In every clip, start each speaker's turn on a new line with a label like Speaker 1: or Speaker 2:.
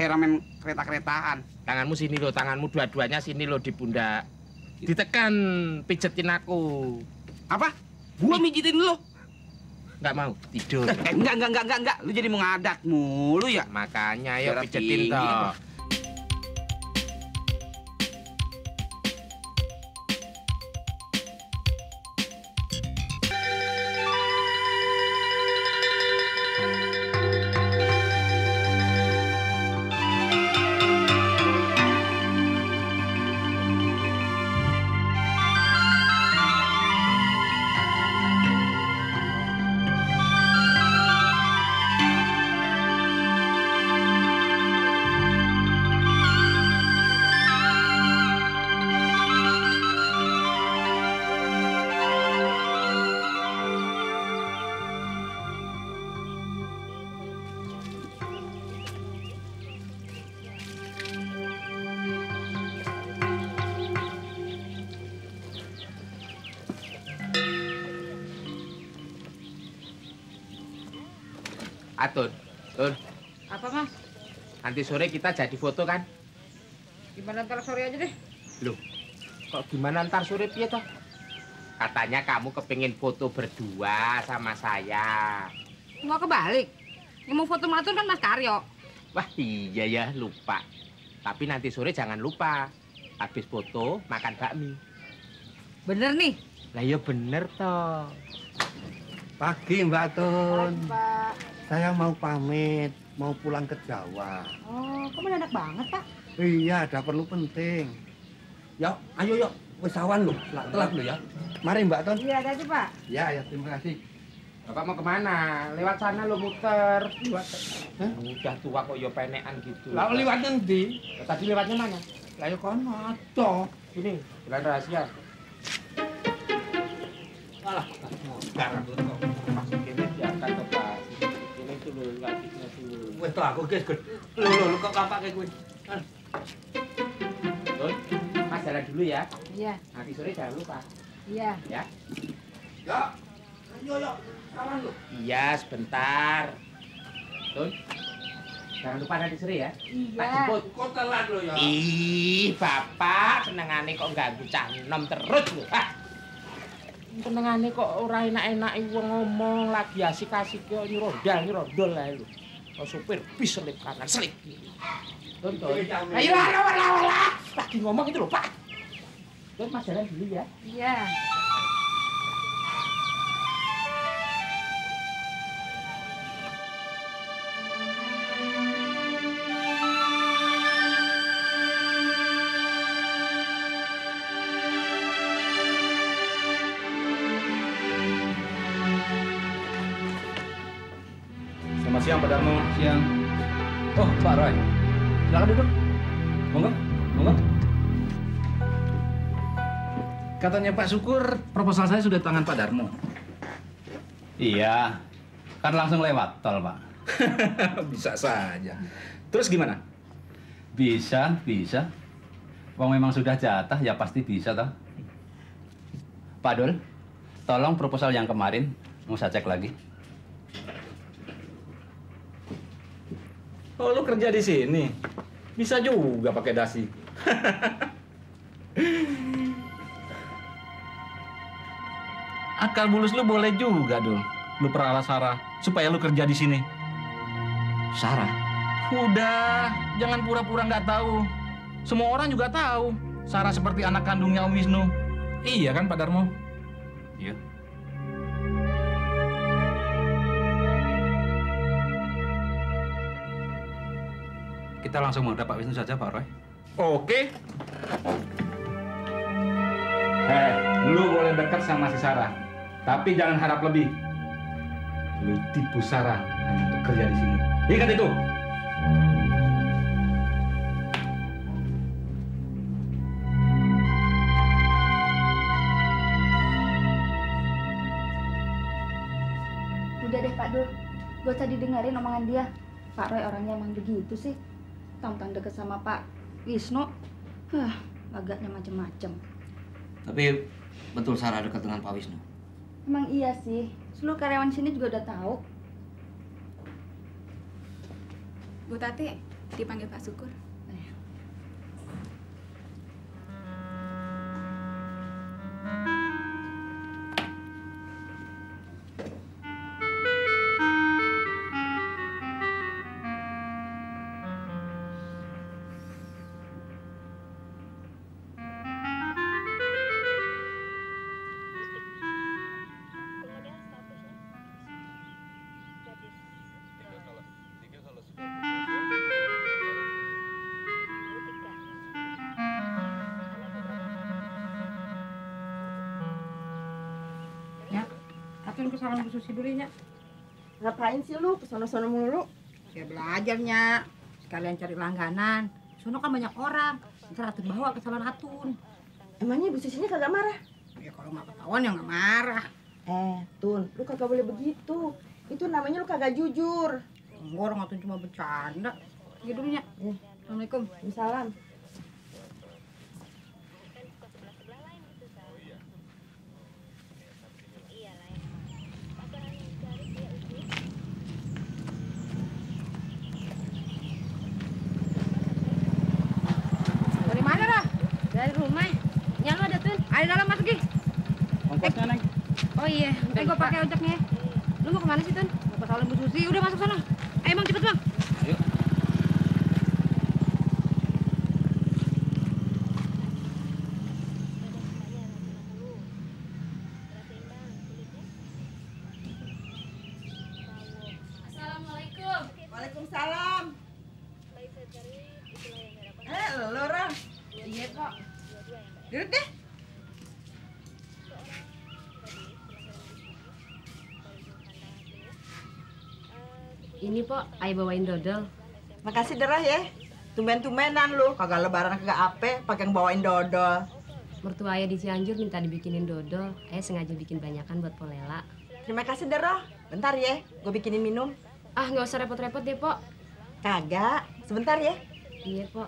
Speaker 1: kayak main kereta-keretaan.
Speaker 2: Tanganmu sini lo, tanganmu dua-duanya sini lo di pundak. Ditekan, pijetin aku.
Speaker 1: Apa? Gua mijitin lu.
Speaker 2: Nggak mau tidur.
Speaker 1: Enggak. Lu jadi mau ngadak mulu ya?
Speaker 2: Makanya ayo
Speaker 1: Darah
Speaker 2: pijetin
Speaker 1: tinggi,
Speaker 2: toh. Atun, Tun,
Speaker 3: Apa, Mas?
Speaker 2: nanti sore kita jadi foto kan?
Speaker 3: Gimana ntar sore aja deh?
Speaker 2: Loh, kok gimana ntar sore piye toh? Katanya kamu kepingin foto berdua sama saya.
Speaker 3: Nggak kebalik. Yang mau foto Matun kan Mas Karyo.
Speaker 2: Wah iya ya, lupa. Tapi nanti sore jangan lupa. Habis foto, makan bakmi.
Speaker 3: Bener nih?
Speaker 2: Lah ya bener toh.
Speaker 4: Pagi Mbak Tun.
Speaker 3: Pak.
Speaker 4: Saya mau pamit, mau pulang ke Jawa.
Speaker 3: Oh, kok mendadak banget, Pak?
Speaker 4: Iya, ada perlu penting. Yuk, ayo yuk. Wis awan lu, telat lu ya. Mari Mbak Tun.
Speaker 3: Iya, ada Pak.
Speaker 4: Ya, terima kasih.
Speaker 2: Bapak mau kemana? Lewat sana lo muter. Udah tua kok yo penekan gitu.
Speaker 4: Lah liwat nanti.
Speaker 2: Tadi lewatnya mana?
Speaker 4: Lah yo kono ada.
Speaker 2: Ini, jalan rahasia.
Speaker 4: Alah, garang lu kok.
Speaker 2: Masuk ini diangkat ke pas. Ini tuh lo, lakinya tuh.
Speaker 4: Wis to aku guys, lu kok kapak kayak gue.
Speaker 2: Tun, Mas jalan dulu ya.
Speaker 3: Iya.
Speaker 2: Nanti sore jangan lupa.
Speaker 3: Iya.
Speaker 2: Ya.
Speaker 4: Ya. Ayo. Awan lu.
Speaker 2: Iya, sebentar. Tun, jangan lupa nanti sore ya.
Speaker 3: Iya.
Speaker 2: Tak jemput.
Speaker 4: Kok telat lu ya?
Speaker 2: Ih, Bapak senengane kok ganggu cah enom terus lho. Senengane kok ora enak-enak wong ngomong lagi asik-asik yo nyrodol ae lho. Kok supir bis selip kanan selip kiri. Tun. Ayo lah. Lagi ngomong itu lho, Pak. Tun, Mas jalan dulu ya.
Speaker 3: Iya.
Speaker 5: Selamat siang, Pak Darmo. Siang. Oh, Pak Roy. Silakan duduk. Monggo. Katanya Pak Syukur, proposal saya sudah di tangan Pak Darmo.
Speaker 6: Iya, kan langsung lewat tol, Pak.
Speaker 5: Bisa saja. Terus gimana?
Speaker 6: Bisa. Wong memang sudah jatah, ya pasti bisa, toh. Pak Dul, tolong proposal yang kemarin, mau saya cek lagi.
Speaker 5: Oh, lu kerja di sini. Bisa juga pakai dasi. Akal bulus lu boleh juga, Dul. Lu peralat Sarah supaya lu kerja di sini.
Speaker 6: Sarah?
Speaker 5: Udah, jangan pura-pura nggak tahu. Semua orang juga tahu. Sarah seperti anak kandungnya Om Wisnu. Iya kan, Pak Darmo?
Speaker 6: Iya. Kita langsung menghadap Pak Wisnu saja, Pak Roy.
Speaker 5: Oke. Lu boleh dekat sama si Sarah. Tapi jangan harap lebih. Lu tipu Sarah hanya untuk kerja di sini. Ingat itu.
Speaker 7: Udah deh Pak Dur, gak usah didengerin omongan dia. Pak Roy orangnya emang begitu sih. Tentang deket sama Pak Wisnu, agaknya macem-macem.
Speaker 8: Tapi betul Sarah dekat dengan Pak Wisnu?
Speaker 7: Emang iya sih, seluruh karyawan sini juga udah tahu.
Speaker 9: Bu Tati, Dipanggil Pak Syukur.
Speaker 3: Atun ke salon Bu Susi dulu ya.
Speaker 10: Ngapain sih lu kesono-sono mulu?
Speaker 3: Ya belajarnya. Sekalian cari langganan. Sono kan banyak orang. Ntar Atun bawa ke salon Atun.
Speaker 10: Emangnya Bu Susinya kagak marah?
Speaker 3: Ya kalau nggak ketahuan ya nggak marah.
Speaker 10: Tun, lu kagak boleh begitu. Itu namanya lu kagak jujur.
Speaker 3: Enggak, orang Atun cuma bercanda. Pergi dulu ya. Assalamualaikum.
Speaker 10: Salam.
Speaker 3: Dari mana dah? Dari rumah. Yang lu ada Tun? Ada dalam masuk Gi.
Speaker 5: Ongkosnya, Neng.
Speaker 3: Oh iya, ntar gua pakai ojeknya. Lu mau kemana sih Tun? Mau ke salon Bu Susi. Udah masuk sana. Ayo Bang, cepet Bang.
Speaker 5: Ayo.
Speaker 10: Assalamualaikum. Waalaikumsalam. Lu Ron.
Speaker 3: Iya Pak.
Speaker 10: Duduk deh.
Speaker 11: Ini Pok, ayo bawain dodol.
Speaker 10: Makasih Derah ya. Tumben-tumbenan lu, kagak lebaran kagak ape, pakai bawain dodol.
Speaker 11: Mertua ayah di Cianjur minta dibikinin dodol. Ayah sengaja bikin banyakan buat Polela.
Speaker 10: Terima kasih Derah. Bentar ya, gue bikinin minum.
Speaker 11: Ah, nggak usah repot-repot deh, Pok.
Speaker 10: Kagak, sebentar ya.
Speaker 11: Iya, Pok.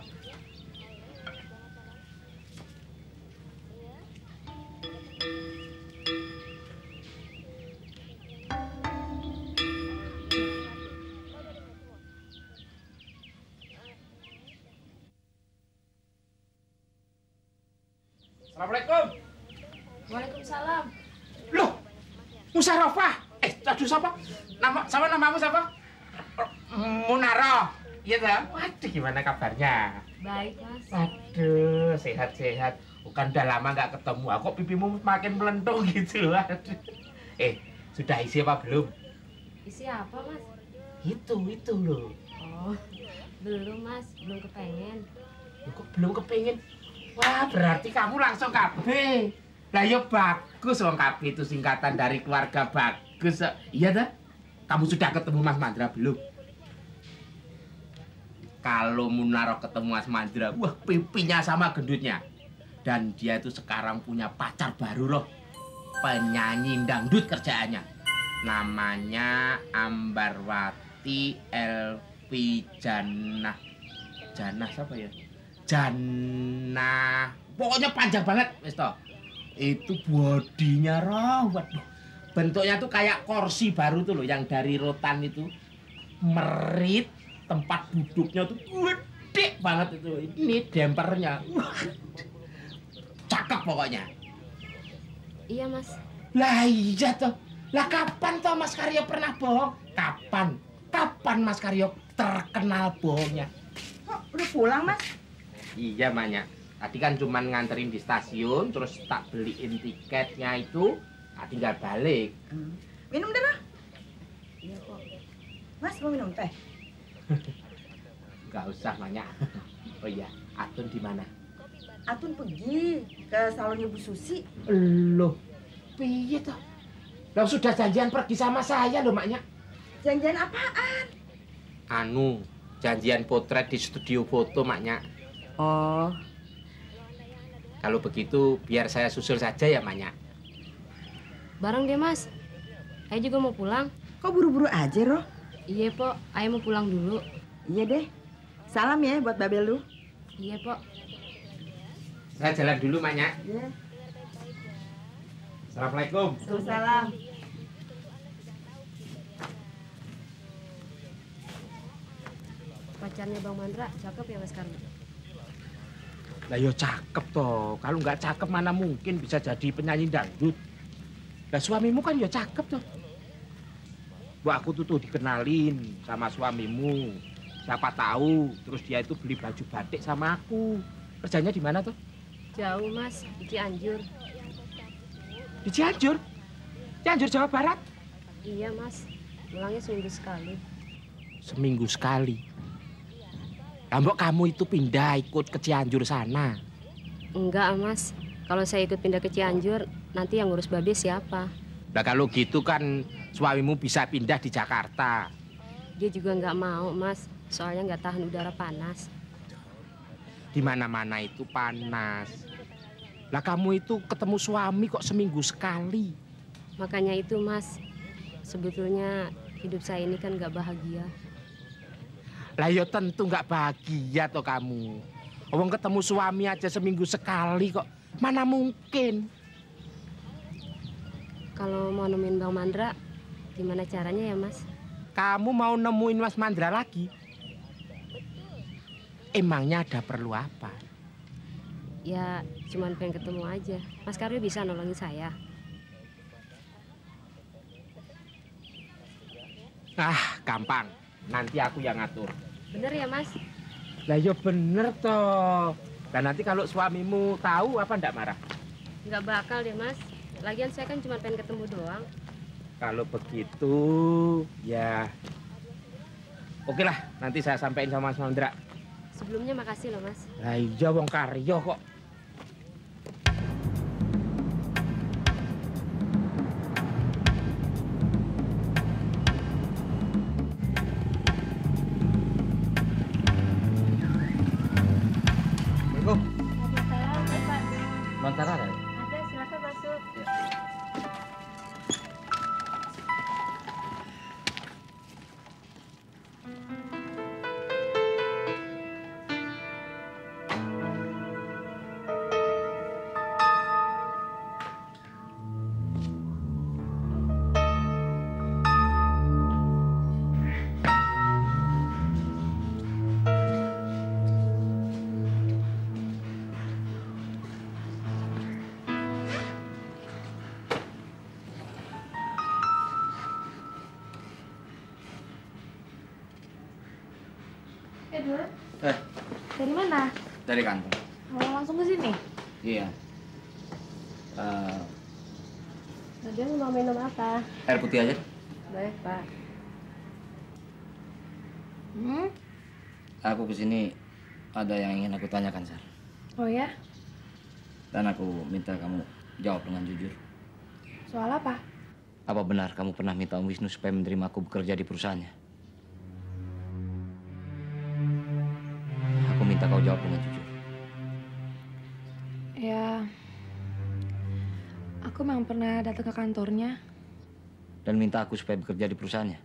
Speaker 2: Assalamualaikum.
Speaker 11: Waalaikumsalam.
Speaker 2: Loh, Musarofah. Aduh siapa? Namamu siapa? Munaro. Iya dah. Waduh, gimana kabarnya?
Speaker 11: Baik, Mas.
Speaker 2: Aduh, sehat-sehat. Bukan udah lama nggak ketemu. Aku pipimu makin melentung gitu loh. Aduh. Sudah isi apa belum?
Speaker 11: Isi apa, Mas?
Speaker 2: Itu loh.
Speaker 11: Oh, belum, Mas. Belum kepengen.
Speaker 2: Loh, kok belum kepengen? Wah, berarti kamu langsung KB. Lah ya bagus, wong KB itu singkatan dari keluarga bagus. Iya dah. Kamu sudah ketemu Mas Mandra belum? Kalau Munaro ketemu Mas Mandra, wah pipinya sama gendutnya. Dan dia itu sekarang punya pacar baru loh. Penyanyi dangdut kerjaannya. Namanya Ambarwati Elvi Janah. Janah siapa ya? Janah. Pokoknya panjang banget, wis toh. Itu bodinya rawat. Bentuknya tuh kayak kursi baru tuh loh, yang dari rotan itu. Merit, tempat duduknya tuh gede banget itu. Ini dempernya. Cakep pokoknya.
Speaker 11: Iya, Mas.
Speaker 2: Lah iya toh. Lah kapan toh Mas Karyo pernah bohong? Kapan? Kapan Mas Karyo terkenal bohongnya?
Speaker 10: Kok udah pulang, Mas?
Speaker 2: Iya, Manya. Tadi kan cuman nganterin di stasiun, terus tak beliin tiketnya itu, tinggal balik.
Speaker 10: Minum Derah.
Speaker 11: Iya, Pok.
Speaker 10: Mas mau minum teh?
Speaker 2: Gak usah, Manya. Oh iya, Atun di mana?
Speaker 10: Atun pergi ke salonnya Bu Susi.
Speaker 2: Loh, piye toh? Lah sudah janjian pergi sama saya loh, Maknya.
Speaker 10: Janjian apaan?
Speaker 2: Anu, janjian potret di studio foto, Maknya.
Speaker 10: Oh,
Speaker 2: Kalau begitu biar saya susul saja ya, Maknya.
Speaker 11: Bareng deh, Mas. Ayah juga mau pulang.
Speaker 10: kok buru-buru aja, Roh?
Speaker 11: Iya, Pok. Ayah mau pulang dulu.
Speaker 10: Iya deh. Salam ya buat Babel lu.
Speaker 11: Iya, Pok.
Speaker 2: Saya jalan dulu, Maknya.
Speaker 10: Iya.
Speaker 2: Assalamualaikum.
Speaker 10: Waalaikumsalam.
Speaker 11: Pacarnya Bang Mandra cakep ya Mas Karno?
Speaker 2: Lah yo cakep toh. Kalau nggak cakep mana mungkin bisa jadi penyanyi dangdut. Lah suamimu kan yo cakep toh. Bu aku tuh dikenalin sama suamimu. Siapa tahu terus dia itu beli baju batik sama aku. Kerjanya di mana tuh?
Speaker 11: Jauh Mas, di Cianjur.
Speaker 2: Di Cianjur? Cianjur Jawa Barat?
Speaker 11: Iya Mas, pulangnya seminggu sekali.
Speaker 2: Seminggu sekali. Mbok kamu itu pindah ikut ke Cianjur sana?
Speaker 11: Enggak Mas, kalau saya ikut pindah ke Cianjur, nanti yang ngurus babe siapa?
Speaker 2: Nah kalau gitu kan suamimu bisa pindah di Jakarta.
Speaker 11: Dia juga nggak mau Mas, soalnya nggak tahan udara panas.
Speaker 2: Di mana-mana itu panas. Lah kamu itu ketemu suami kok seminggu sekali?
Speaker 11: Makanya itu Mas, sebetulnya hidup saya ini kan nggak bahagia.
Speaker 2: Lah ya tentu nggak bahagia toh kamu. Wong ketemu suami aja seminggu sekali kok. Mana mungkin?
Speaker 11: Kalau mau nemuin Bang Mandra, gimana caranya ya Mas?
Speaker 2: Kamu mau nemuin Mas Mandra lagi? Emangnya ada perlu apa?
Speaker 11: Ya, cuman pengen ketemu aja. Mas Karyo bisa nolongin saya.
Speaker 2: Ah, gampang. Nanti aku yang ngatur.
Speaker 11: Bener ya Mas?
Speaker 2: Lah ya bener toh. Dan nanti kalau suamimu tahu apa ndak marah?
Speaker 11: Nggak bakal deh Mas. Lagian saya kan cuma pengen ketemu doang.
Speaker 2: Kalau begitu, ya oke lah. Nanti saya sampaikan sama Mas Mandra.
Speaker 11: Sebelumnya makasih loh Mas.
Speaker 2: Lah iya wong karyo kok.
Speaker 8: Nonton ada?
Speaker 7: Ada, silakan masuk. Dul, dari mana?
Speaker 8: Dari kantor.
Speaker 7: Oh, langsung ke sini?
Speaker 8: Iya.
Speaker 11: Nadia mau minum apa?
Speaker 8: Air putih aja.
Speaker 11: Baik Pak.
Speaker 8: Aku kesini ada yang ingin aku tanyakan, Sar.
Speaker 7: Oh ya?
Speaker 8: Dan aku minta kamu jawab dengan jujur.
Speaker 7: Soal apa?
Speaker 8: Apa benar kamu pernah minta Om Wisnu supaya menerima aku bekerja di perusahaannya? Aku minta kau jawab dengan jujur.
Speaker 7: Ya, aku memang pernah datang ke kantornya.
Speaker 8: Dan minta aku supaya bekerja di perusahaannya.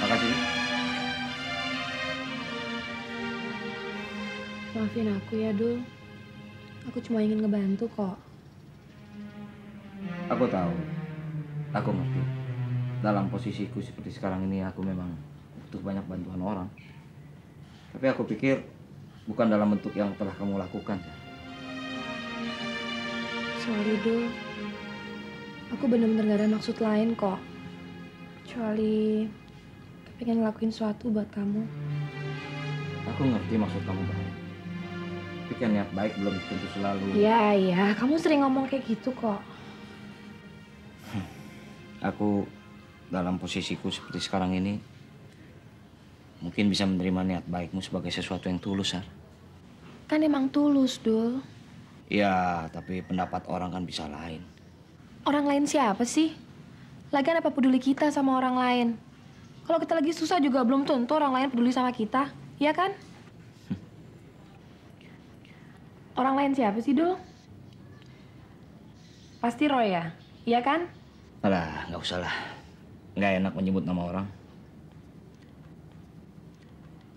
Speaker 8: Makasih.
Speaker 7: Maafin aku ya, Dul. Aku cuma ingin ngebantu kok.
Speaker 8: Aku tahu. Aku ngerti. Dalam posisiku seperti sekarang ini aku memang butuh banyak bantuan orang. Tapi aku pikir bukan dalam bentuk yang telah kamu lakukan.
Speaker 7: Sorry, Dul. Aku bener-bener gak ada maksud lain kok. Kecuali pengen ngelakuin sesuatu buat kamu.
Speaker 8: Aku ngerti maksud kamu baik. Tapi kan niat baik belum tentu selalu.
Speaker 7: Iya. Kamu sering ngomong kayak gitu kok.
Speaker 8: Aku dalam posisiku seperti sekarang ini mungkin bisa menerima niat baikmu sebagai sesuatu yang tulus, Sar.
Speaker 7: Kan emang tulus, Dul.
Speaker 8: Ya, tapi pendapat orang kan bisa lain.
Speaker 7: Orang lain siapa sih? Lagian apa peduli kita sama orang lain? Kalau kita lagi susah juga belum tentu orang lain peduli sama kita, iya kan? Orang lain siapa sih, Dul? Pasti Roy ya? Iya kan?
Speaker 8: Alah, nggak usah lah. Nggak enak menyebut nama orang.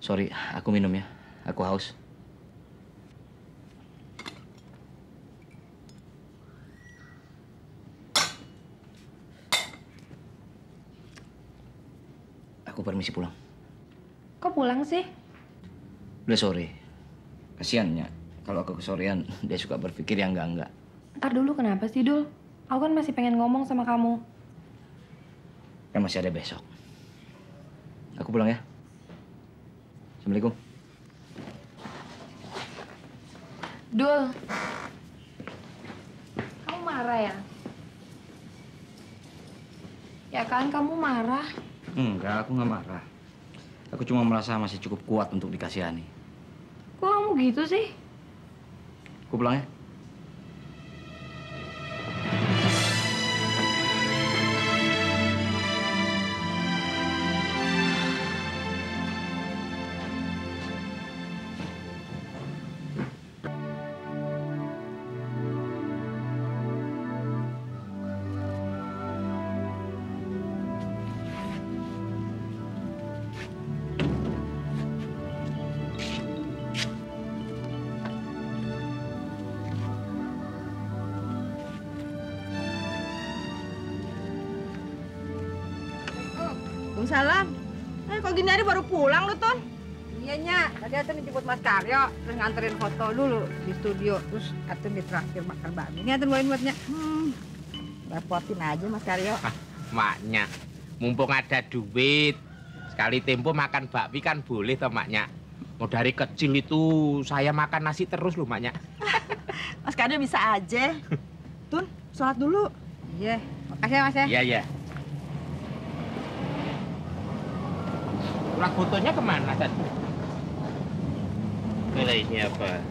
Speaker 8: Sorry, aku minum ya. Aku haus. Aku permisi pulang.
Speaker 7: Kok pulang sih?
Speaker 8: Udah sore. Kasiannya kalau aku kesorean dia suka berpikir yang enggak.
Speaker 7: Ntar dulu kenapa sih, Dul? Aku kan masih pengen ngomong sama kamu.
Speaker 8: Kan masih ada besok. Aku pulang ya. Assalamualaikum.
Speaker 7: Dul, kamu marah ya? Ya kan, kamu marah.
Speaker 8: Enggak, aku nggak marah. Aku cuma merasa masih cukup kuat untuk dikasihani.
Speaker 7: Kok kamu gitu sih?
Speaker 8: Aku pulang ya.
Speaker 10: Waalaikumsalam. Kok gini hari baru pulang lu, Ton?
Speaker 3: Iya, Nyak. Tadi Atun dijemput Mas Karyo, terus nganterin foto dulu di studio. Terus Atun ditraktir makan bakmi. Ini Atun bawain buat Nyak.
Speaker 10: Repotin aja Mas Karyo.
Speaker 2: Maknya, mumpung ada duit, sekali tempo makan bakmi kan boleh toh maknya. Mau dari kecil itu saya makan nasi terus loh maknya.
Speaker 10: Mas Karyo bisa aja. Tun, sholat dulu.
Speaker 3: Iya, makasih ya Mas ya.
Speaker 2: Iya, iya. Surat fotonya kemana, Tan? Ini apa?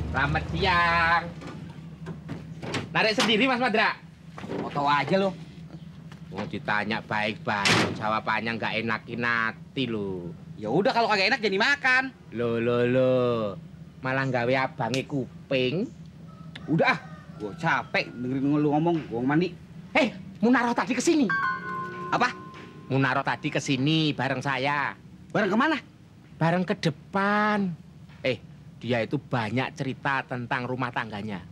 Speaker 2: Selamat siang. Narik sendiri, Mas Madra?
Speaker 1: Foto aja lo.
Speaker 2: Mau ditanya baik-baik, jawabannya nggak enakin hati lo.
Speaker 1: Ya udah kalau kagak enak jadi makan.
Speaker 2: Lo. Malah gawe abange kuping.
Speaker 1: Udah ah, gua capek dengerin lu ngomong, gua mandi.
Speaker 2: Munaro tadi kesini.
Speaker 1: Apa?
Speaker 2: Munaro tadi kesini bareng saya.
Speaker 1: Bareng kemana?
Speaker 2: Bareng ke depan. Dia itu banyak cerita tentang rumah tangganya.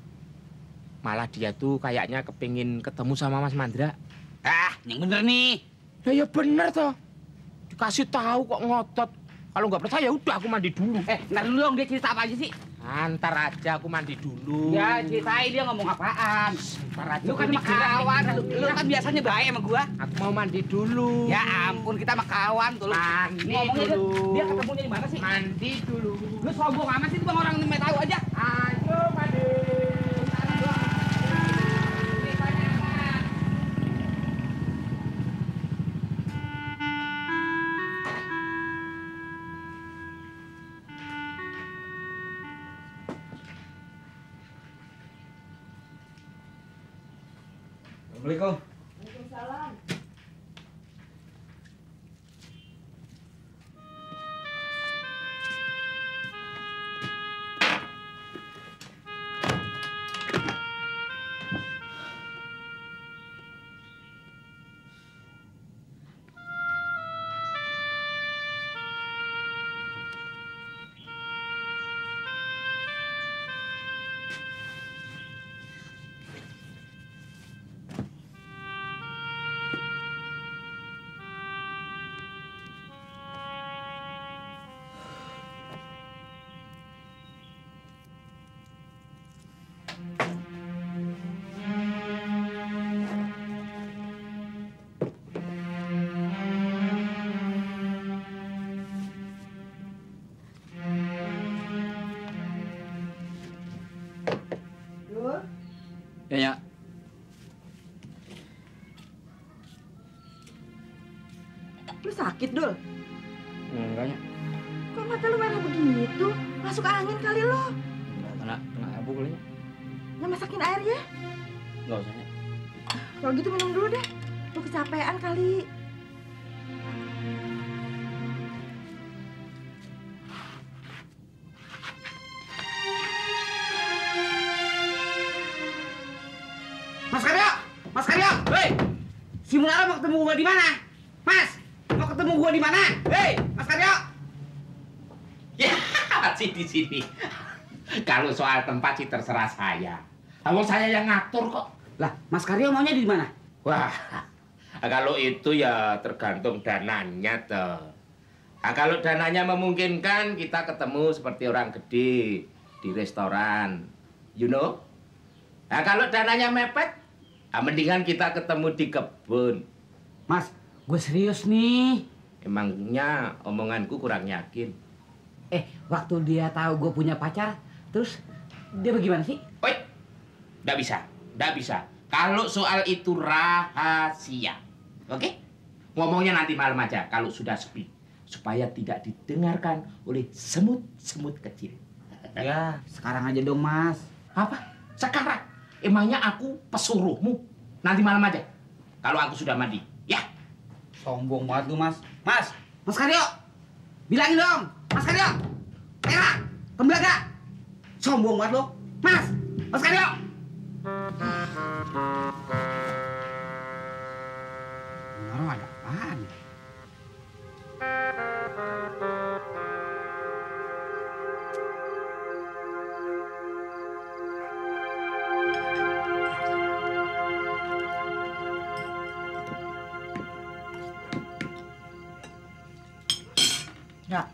Speaker 2: Malah dia tuh kayaknya kepingin ketemu sama Mas Mandra.
Speaker 1: Yang bener nih.
Speaker 2: Ya bener toh. Dikasih tahu kok ngotot. Kalau nggak percaya udah aku mandi dulu.
Speaker 1: Ntar dulu dong, dia cerita apa aja sih?
Speaker 2: Antar aja aku mandi dulu.
Speaker 1: Ya ceritain dia ngomong apaan. Lu kan sama kawan, lu kan biasanya baik sama gua.
Speaker 2: Aku mau mandi dulu.
Speaker 1: Ya ampun, kita sama kawan tuh.
Speaker 2: Mandi
Speaker 1: Ngomongnya
Speaker 2: dulu.
Speaker 1: dia ketemunya di mana sih?
Speaker 2: Mandi dulu.
Speaker 1: Lu sombong amat sih, bang, orang ini tahu aja.
Speaker 2: Ayo mandi.
Speaker 8: Assalamualaikum.
Speaker 10: Waalaikumsalam.
Speaker 8: Ya, Nyak.
Speaker 10: Lu sakit, Dul?
Speaker 8: Enggak, Nyak.
Speaker 10: Kok mata lu merah begitu? Masuk angin kali lo.
Speaker 8: Enggak, kena abu kali, Nyak.
Speaker 10: Nah, masakin air ya.
Speaker 8: Enggak usah, Nyak.
Speaker 10: Kalau gitu minum dulu deh. Lu kecapean kali.
Speaker 1: Mas Karyo! Mas Karyo! Hei! ketemu gua di mana? Mas, mau ketemu gua di mana? Hei, Mas Karyo.
Speaker 2: Ya, masih di sini. Kalau soal tempat sih terserah saya. Kalau saya yang ngatur kok.
Speaker 1: Lah, Mas Karyo maunya di mana?
Speaker 2: Wah, kalau itu ya tergantung dananya toh. Nah, kalau dananya memungkinkan, kita ketemu seperti orang gede di restoran, you know. Nah, kalau dananya mepet, mendingan kita ketemu di kebun.
Speaker 1: Mas, gue serius nih.
Speaker 2: Emangnya omonganku kurang yakin?
Speaker 1: Waktu dia tahu gue punya pacar, terus dia bagaimana sih?
Speaker 2: Woi, nggak bisa. Kalau soal itu rahasia, oke? Ngomongnya nanti malam aja kalau sudah sepi, supaya tidak didengarkan oleh semut-semut kecil.
Speaker 1: Ya, sekarang aja dong, Mas.
Speaker 2: Apa? Sekarang? Emangnya aku pesuruhmu? Nanti malam aja, kalau aku sudah mandi, ya?
Speaker 1: Sombong banget lu, Mas. Mas Karyo, bilangin dong, Mas Karyo. Era, tembaga. Sombong banget lu, Mas Karyo. Naruh ada apaan?
Speaker 10: Nggak.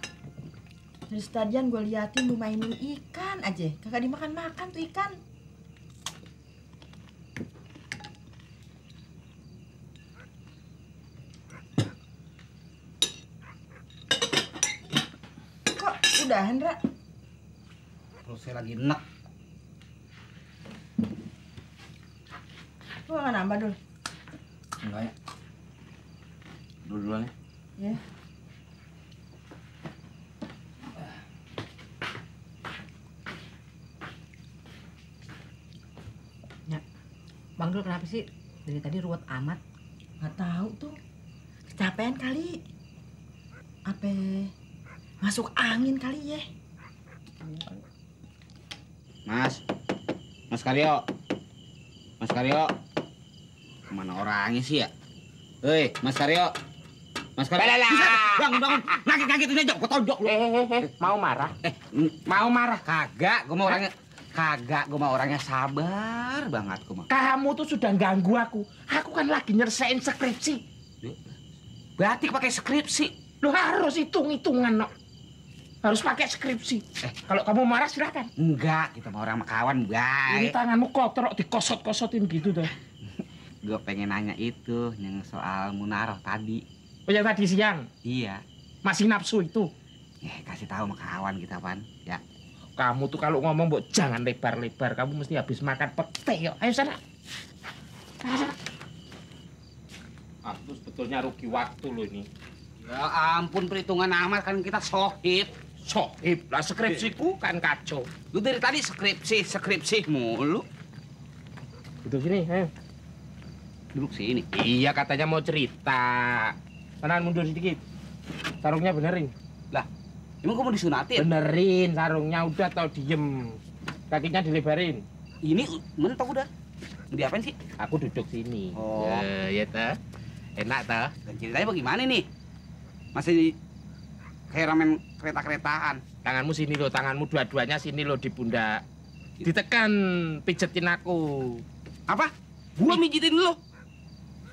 Speaker 10: Dari stadion gue liatin lu mainin ikan aja. Kagak dimakan-makan tuh ikan. Kok udah, Hendra?
Speaker 1: Terus saya lagi enak.
Speaker 10: Lu nggak nambah, Dul?
Speaker 8: Enggak ya. Duluan ya.
Speaker 10: Ya.
Speaker 3: Bang Dul kenapa sih? Dari tadi ruwet amat.
Speaker 10: Nggak tahu tuh. Kecapean kali. Apa masuk angin kali ya?
Speaker 1: Mas Karyo. Kemana orangnya sih ya? Hei, Mas Karyo. Bangun. Kaget ini aja, ketodok lu.
Speaker 2: Mau marah?
Speaker 1: Mau marah? Kagak, gue mau orangnya sabar banget gue mah.
Speaker 2: Kamu tuh sudah ganggu aku. Aku kan lagi nyelesain skripsi.
Speaker 1: Batik pakai skripsi.
Speaker 2: Lu harus hitung-hitungan, no. Harus pakai skripsi. Kalau kamu marah silakan.
Speaker 1: Enggak, kita mau orang kawan
Speaker 2: Ini
Speaker 1: baik.
Speaker 2: tanganmu kotor, dikosot-kosotin gitu deh.
Speaker 1: Gue pengen nanya itu yang soal Munaroh tadi.
Speaker 2: Oh, yang tadi siang?
Speaker 1: Iya.
Speaker 2: Masih nafsu itu?
Speaker 1: Kasih tahu sama kawan kita, Pan. Ya.
Speaker 2: Kamu tuh kalau ngomong, Mbok, jangan lebar-lebar. Kamu mesti habis makan pete, yuk. Ayo sana. Aku sebetulnya rugi waktu loh ini.
Speaker 1: Ya ampun, perhitungan amat kan kita sohib.
Speaker 2: Sohib lah, skripsiku kan kacau.
Speaker 1: Lu dari tadi skripsi mulu.
Speaker 2: Duduk sini, ayo.
Speaker 1: Duduk sini.
Speaker 2: Iya, katanya mau cerita. Tahan mundur sedikit. Sarungnya benerin.
Speaker 1: Lah, emang gua mau disunatin?
Speaker 2: Benerin sarungnya, udah tau diem. Kakinya dilebarin.
Speaker 1: Ini mentok udah. Diapain sih?
Speaker 2: Aku duduk sini.
Speaker 1: Oh.
Speaker 2: Ya toh. Enak toh.
Speaker 1: Dan ceritanya bagaimana nih? Masih kayak ramen kereta-keretaan.
Speaker 2: Tanganmu sini loh, tanganmu dua-duanya sini loh di pundak. Ditekan, pijetin aku.
Speaker 1: Apa? Gua mijitin lu.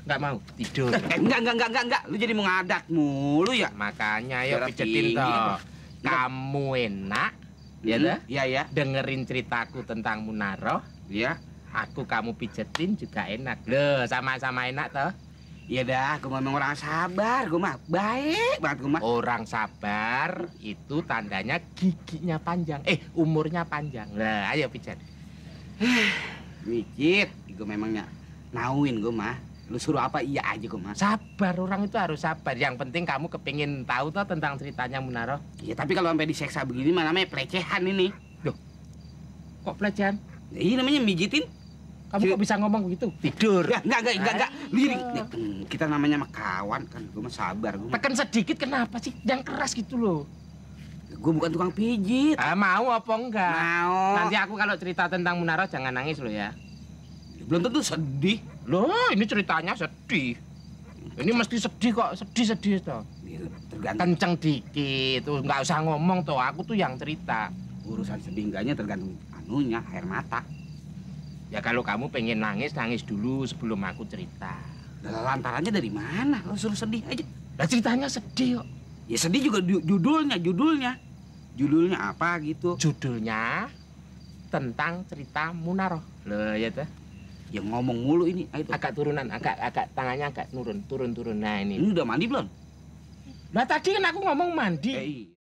Speaker 2: Nggak mau tidur.
Speaker 1: Enggak. Lu jadi mengadak mulu ya.
Speaker 2: Makanya yuk
Speaker 1: Darah
Speaker 2: pijetin
Speaker 1: tinggi
Speaker 2: toh.
Speaker 1: apa?
Speaker 2: Kamu enak, ya toh?
Speaker 1: Iya.
Speaker 2: Dengerin ceritaku tentang Munaroh.
Speaker 1: Iya.
Speaker 2: Aku kamu pijetin juga enak. Loh, sama-sama enak toh.
Speaker 1: Iya dah, gua memang orang sabar, gua mah baik banget gua mah.
Speaker 2: Orang sabar itu tandanya giginya panjang. Umurnya panjang. Lah, ayo pijet.
Speaker 1: Mijit, gua memangnya nauin gua mah. Lu suruh apa iya aja gua mah.
Speaker 2: Sabar, orang itu harus sabar. Yang penting kamu kepingin tahu toh tentang ceritanya Munaroh.
Speaker 1: Iya, tapi kalau sampai diseksa begini mah namanya pelecehan ini.
Speaker 2: Loh, kok pelecehan?
Speaker 1: Iya namanya mijitin.
Speaker 2: Kamu kok bisa ngomong begitu? Tidur.
Speaker 1: Ya, enggak. Lirik. Kita namanya mah kawan kan, gua mah sabar gua.
Speaker 2: Tekan sedikit kenapa sih? Yang keras gitu loh.
Speaker 1: Gua bukan tukang pijit.
Speaker 2: Mau apa enggak?
Speaker 1: Mau.
Speaker 2: Nanti aku kalau cerita tentang Munaroh jangan nangis loh ya.
Speaker 1: Belum tentu sedih.
Speaker 2: Loh, ini ceritanya sedih. Ini mesti sedih kok, sedih toh.
Speaker 1: Ya, tergantung
Speaker 2: Kenceng dikit, tuh nggak usah ngomong toh. Aku tuh yang cerita.
Speaker 1: urusan sedih enggaknya tergantung anunya, air mata.
Speaker 2: Ya kalau kamu pengen nangis, nangis dulu sebelum aku cerita.
Speaker 1: Lantarannya dari mana? Lo suruh sedih aja.
Speaker 2: Lah ceritanya sedih kok.
Speaker 1: Ya sedih juga judulnya. Judulnya apa gitu?
Speaker 2: Judulnya tentang cerita Munaroh. Loh ya tuh.
Speaker 1: Yang ngomong mulu ini. Ayo,
Speaker 2: Agak turunan, agak tangannya agak turun. Nah ini.
Speaker 1: Ini udah mandi belum?
Speaker 2: Nah tadi kan aku ngomong mandi.
Speaker 1: Iya.